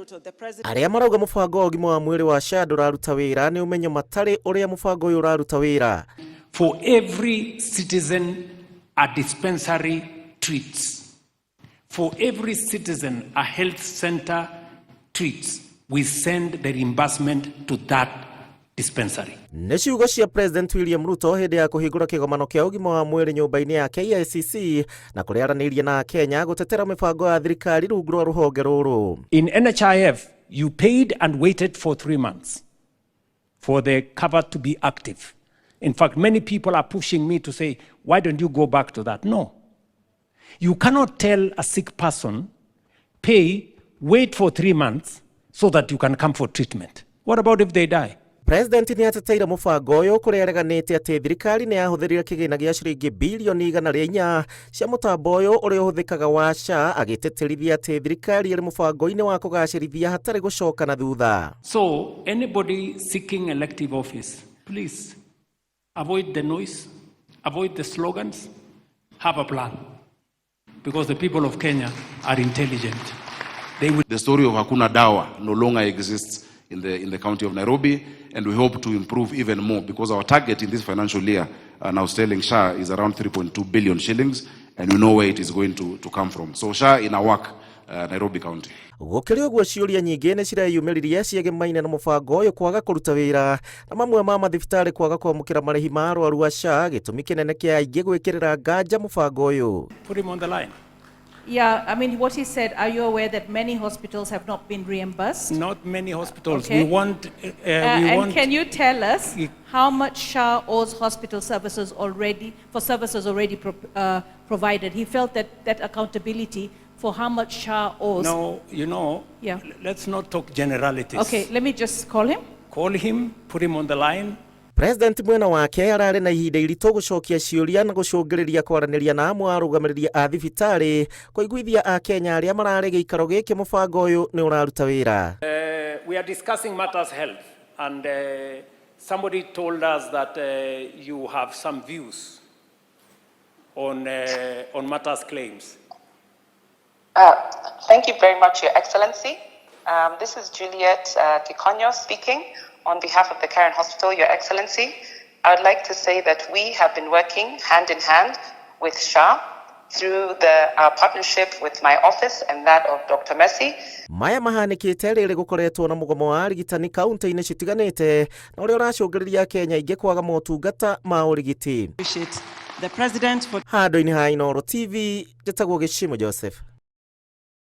Ruto, the president. Arĩa marauga mũbango wa ũgima wa mwĩrĩ wa SHA ndũraruta wĩra nĩ ũmenyo matarĩ ũrĩa mũbango ũyũ ũraruta wĩra. For every citizen a dispensary treats. For every citizen a health center treats, we send the reimbursement to that dispensary. Nĩ ciugo cia President William Ruto hĩndĩ ya kũhingũra kĩgomano kĩa ũgima wa mwĩrĩ nyũmba-inĩ ya KICC na kũrĩa aranĩirie na Akenya gũtetera mĩbango ya thirikari rungu rwa rũhonge rũrũ. In NHIF, you paid and waited for 3 months for the cover to be active. In fact, many people are pushing me to say, "Why don't you go back to that?" No. You cannot tell a sick person, "Pay, wait for 3 months so that you can come for treatment." What about if they die? President nĩ ateteire mũbango ũyũ kũrĩa areganĩte atĩ thirikari nĩ yahũthĩrire kĩgĩna gĩa ciringi bilioni 104 cia mũtambo ũyũ ũrĩa ũhũthĩkaga wa SHA, agĩtĩtĩrithia atĩ thirikari ĩrĩ mũbango-inĩ wa kũgacĩrithia hatarĩ gũcoka na thutha. So, anybody seeking elective office, please avoid the noise, avoid the slogans, have a plan. Because the people of Kenya are intelligent. They will The story of Hakuna Dawa no longer exists in the county of Nairobi, and we hope to improve even more because our target in this financial year, now sterling SHA, is around 3.2 billion shillings, and we know where it is going to come from. So SHA in our work, Nairobi County. Gũkĩrĩ ũguo, ciũria nyingĩ nĩ cireyumĩririe ciegemaine na mũbango ũyũ kwaga kũruta wĩra na mamwe ma mathibitarĩ kwaga kwamũkĩra marĩhi ma arwaru a SHA, gĩtũmi kĩnene kĩa aingĩ gwĩkĩrĩra nganja mũbango ũyũ. Put him on the line. Yeah, I mean, what he said, are you aware that many hospitals have not been reimbursed? Not many hospitals. Okay. We want, we And want can you tell us how much SHA owes hospital services already, for services already provided? He felt that that accountability for how much SHA owes. No, let's not talk generalities. Okay, let me just call him. Call him, put him on the line. President mwena wake ararĩ na ihinda iritũ gũcokia ciũria na gũcũngĩrĩria kwaranĩria na amwe a arũgamĩrĩri a thibitarĩ kũiguithia Akenya arĩa mararĩ gĩikaro gĩkĩ mũbango ũyũ nĩ ũraruta wĩra. We are discussing matters health, and somebody told us that you have some views on matters claims. Thank you very much, Your Excellency. This is Juliet Kikonyo speaking on behalf of the Karen Hospital, Your Excellency. I would like to say that we have been working hand in hand with SHA through our partnership with my office and that of Dr. Messi. Maya mahanĩkĩte rĩrĩ gũkoretwo na mũgomo wa arigitani kaunti-inĩ citiganĩte na ũrĩa ũracũngĩrĩria Akenya aingĩ kwaga motungata ma ũrigiti. Appreciate the president for Handũ-inĩ ha Inooro TV, njĩtagwo Gĩcimo Joseph.